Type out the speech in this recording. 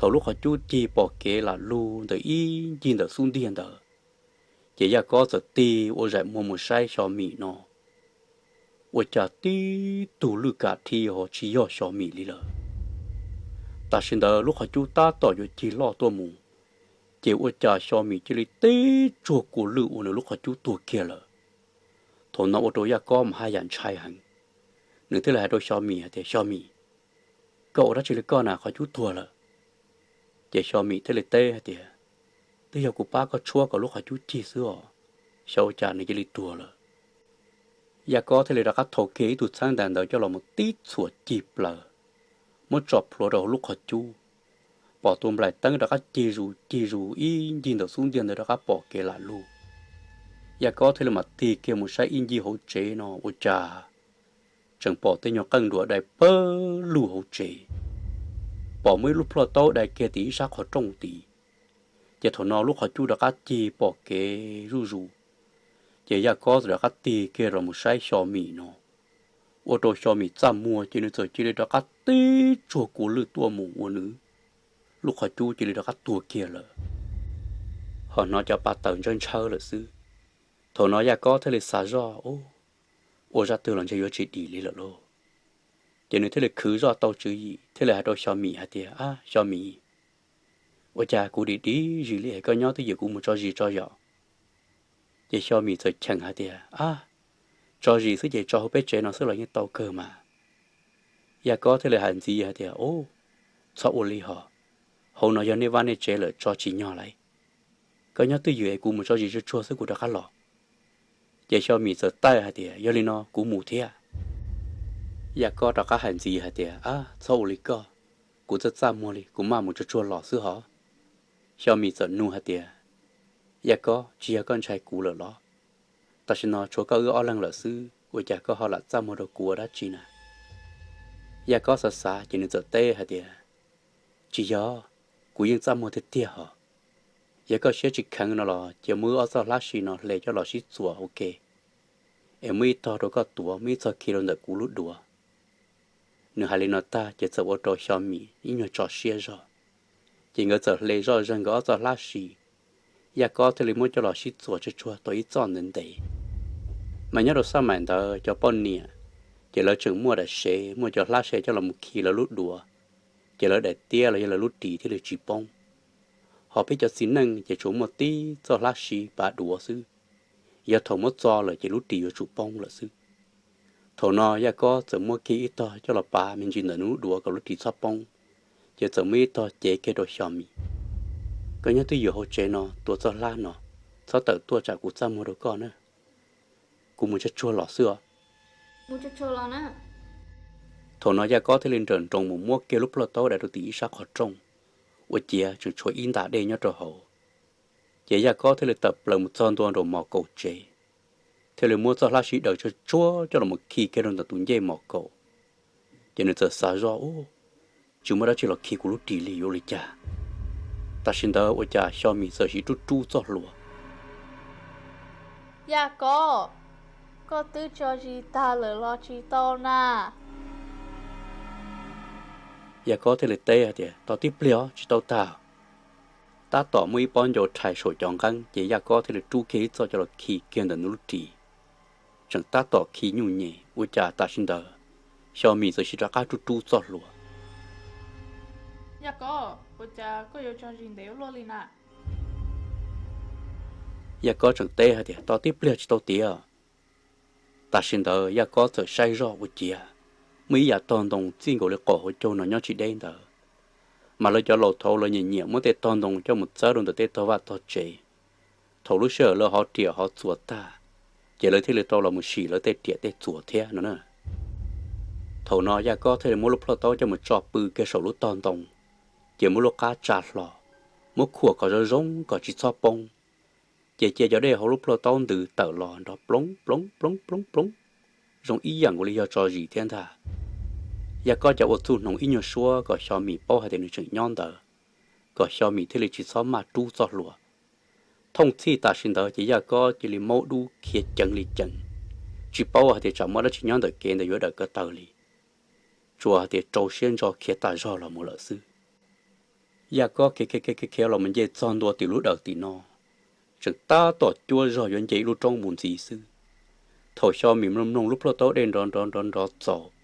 thaum lub qhov cub cig pom kev lam lug ntawm ib ncig ntawm xub ntiag ntawd, ces Yaj Kob txawm tig ua zaim muag mus saib Xyo Mim no, ua cas tib tug lwj kam dhi ho tsis yog Xyo Mim li lawm. Tam sim ntawd lub qhov cub tab tom yuav cig loj tuaj mus, ces ua cas Xyo Mim cia li tib tsuag kua lwj ua nws lub qhov cub tuag kiag lawm. Thaum no ua rau Yaj Kob mas haj yam ntshai heev, nws thiaj li hais rau Xyo Mim hais tias, Xyo Mim, koj ua dab tsi li koj na, qhov cub tuag lawm? Ces Xyo Mim thiaj li teb hais tias, twb yog kuv pab koj tshuab kom lub qhov cub cig xwb os, xyov ua cas nws cia li tuag lawm. Yaj Kob thiaj li rov qab thau kiag ib tug txheeb ntawd coj los mus tib txhuam cig plaws, muab tso plhuav rau hauv lub qhov cub, pom tus nplaim teeb rov qab cig zus cig zus ib ncig ntawm xub ntiag ntawd rov qab pom kev lam lug. Yaj Kob thiaj li mam tig kiag mus saib ib ncig hauv tsev no ua cas tseem pom tej nyuag qeej nruas dai pawg lug hauv tsev, pom muaj ib lub plhuaj taub dai kiag tim ib sab qhov rooj tid. Ces thaum no lub qhov cub rov qab cig pom kev zuj zus, ces Yaj Kob txawm rov qab tig kiag los mus saib Xyo Mim no, ua rau Xyo Mim txaj muag ces nws txawm cia li rov qab tib tsuag kua lwj tuaj mus ua nws lub qhov cub cia li rov qab tuag kiag lawm, ho hnov cov pa taws ntsawb ntshaw lawm xwb. Thaum no Yaj Kob thiaj li xav zoj, ua zaj twg los ntshe yuav tsis dim li lawm lauj. Ces nws thiaj li khwv zoj tau tswv yim thiaj li hais rau Xyo Mim hais tias, Ab Xyo Mim, ua cas kuv dim dim zis li es koj nyob twj ywm kuv mus tso zis tso yom? Ces Xyo Mim txawm cheem hais tias, Ab, tso zis xwb ces tso hauv peb tsev no xwb los yeej tau kawg mas. Yaj Kob thiaj li hais ntxiv hais tias, Ub, txhob ua li hos, hauv no yog nej vaj nej tsev lawm tso tsis nyog lauj. Koj nyob twj ywm es kuv mus tso zis tsuag tsuag xwb kuv rov qab los. Ces Xyo Mim txawm tawm hais tias, Yog li no kuv mus thiab. Yaj Kob rov qab hais ntxiv hais tias, Ab, txhob ua li koj, kuv txaj txaj muag li, kuv maj mus tsuag tsuag los xwb hos. Xyo Mim txawm nug hais tias, Yaj Kob, tsis yog koj ntshai kuv lawm los? Tam sim no tshuav koj wb ob leeg lawm xwb, ua cas koj ho lam txaj muag rau kuv ua dab tsi na? Yaj Kob xav xav ces nws txawm teb hais tias, Tsis yog, kuv yeej txaj muag tiag tiag hos. Yog koj siab tsis kheev no los cia muab wb ob txoj hlab si no hle coj los sib txuas ua ke, es muab ib tog rau koj tuav, muab ib txog khi rau ntawm kuv lub duav. Nws hais li no tag ces txawm ua rau Xyo Mim ib nyuag tso siab zog, ces nkawd txawm hle zoj zeeg nkawd ob txoj hlab si. Yaj Kob thiaj li muab coj los sib txuas tsuag tsuag tau ib txoj ntev ntev. Mas nyob rau xab maim ntawd cov poj niam ces lawv tseem muaj daim sev, muaj cov hlab se coj los mus khi lawv lub duav, ces lawv daim tiab los yog lawv lub ris thiaj li tsis poob. Ho peb cov txiv neej ces tsuas muaj tib txoj hlab si pav duav xwb, yog thaum muab txo lawm ces lub ris yuav tsum poob lawm xwb. Thaum no Yaj Kob txawm muab kiag ib tog coj los pav me ntsis ntawm nws lub duav kom lub ris txhob poob, ces txawm muab ib tog cev kiag rau Xyo Mim. Koj nyob twj ywm hauv tsev no tua txoj hlab no, txhob tawm tuaj tsam kuv txaj muag rau koj na. Kuv mus tsuag tsuag los xwb os. Thaum no Yaj Kob thiaj li nrawm nroos mus muab kiag lub plhuaj taub dai rau tim ib sab qhov rooj, ua ciav tseem tshuav ib ntas dej nyob rau hauv. Ces Yaj Kob thiaj li tawm plaws mus txog ntua nraum mos kaum tsev, thiaj li muab txoj hlab si daws tsuag tsuag coj los mus khi kiag rau ntawm tus ncej mos kaum. Ces nws txawm xav zoj, Ub, tsis muaj dab tsi los khi kuv lub ris li yuav ua li cas? Tam sim ntawd ua cas Xyo Mim txawm siv rub rub txoj hlua. Yaj Kob, koj twb tso zis tag lawm los tsis tau na? Yaj Kob thiaj li teb hais tias, Tos tib pliag os, tsis tau tag. Tab tom muaj ib pob ncau rhais saum cov nqeeb ces Yaj Kob thiaj li rub kiag ib txoj coj los khi kiag ntawm nws lub ris. Tseem tab tom khi nyuj nyem ua cas tam sim ntawd Xyo Mim txawm siv rov qab rub rub txoj hlua. Yaj Kob, ua cas koj yuav tso zis ntev ua luaj li na? Yaj Kob tseem teb hais tias, Tos tib pliag, tsis tau tiav. Tam sim ntawd Yaj Kob txawm saib zoj ua ciav muaj ib yam tog ntoo txij nkaus li qaum hauv caug no nyob tsis deb ntawd, mas lawv cov laus thaud lawv nyiam nyiam muab tej tog ntoo coj mus txawb rau ntawm tej tog vaj tog tsev. Thaum lub sij hawm lawv hov riam hov txuas tag, ces lawv thiaj li tau los mus sim lawv tej riam tej txuas thiab no na. Thaum no Yaj Kob thiaj li muab lub plhuaj taub coj mus tso pw kiag saum lub tog ntoo, ces muab lub qab tsa hlo, muab khuam kom zoo zoo kom tsis txhob poob. Ces cia cov dej hauv lub plhuaj taub ntws tawm los nrov ploob ploob ploob ploob ploob, zoo ib yam nkaus li yog tso zis thiab ntag. Yaj Kob cas ua txuj hnoos ib nyuag suab kom Xyo Mim paub hais tias nws tseem nyob ntawd, kom Xyo Mim thiaj li tsis txhob maj rub txoj hlua. Thooj txhij tam sim ntawd ces Yaj Kob cia li maub dub khiav ceev li ceev, tsis paub hais tias tsam muaj dab tsi nyob ntawm kev ntawd yuav dawm ko taw li, tsuas hais tias rau siab ntso khiav tas zog los mus lawm xwb. Yaj Kob khiav khiav khiav los mus nce txog ntua tim lub dawm tim no, tseem tab tom cuab zog yuav nce ib lub roob mus ntxiv xwb. Thaum xyov Mim mloog mloog lub plhuaj taub dej nrov nrov nrov nrov txaus,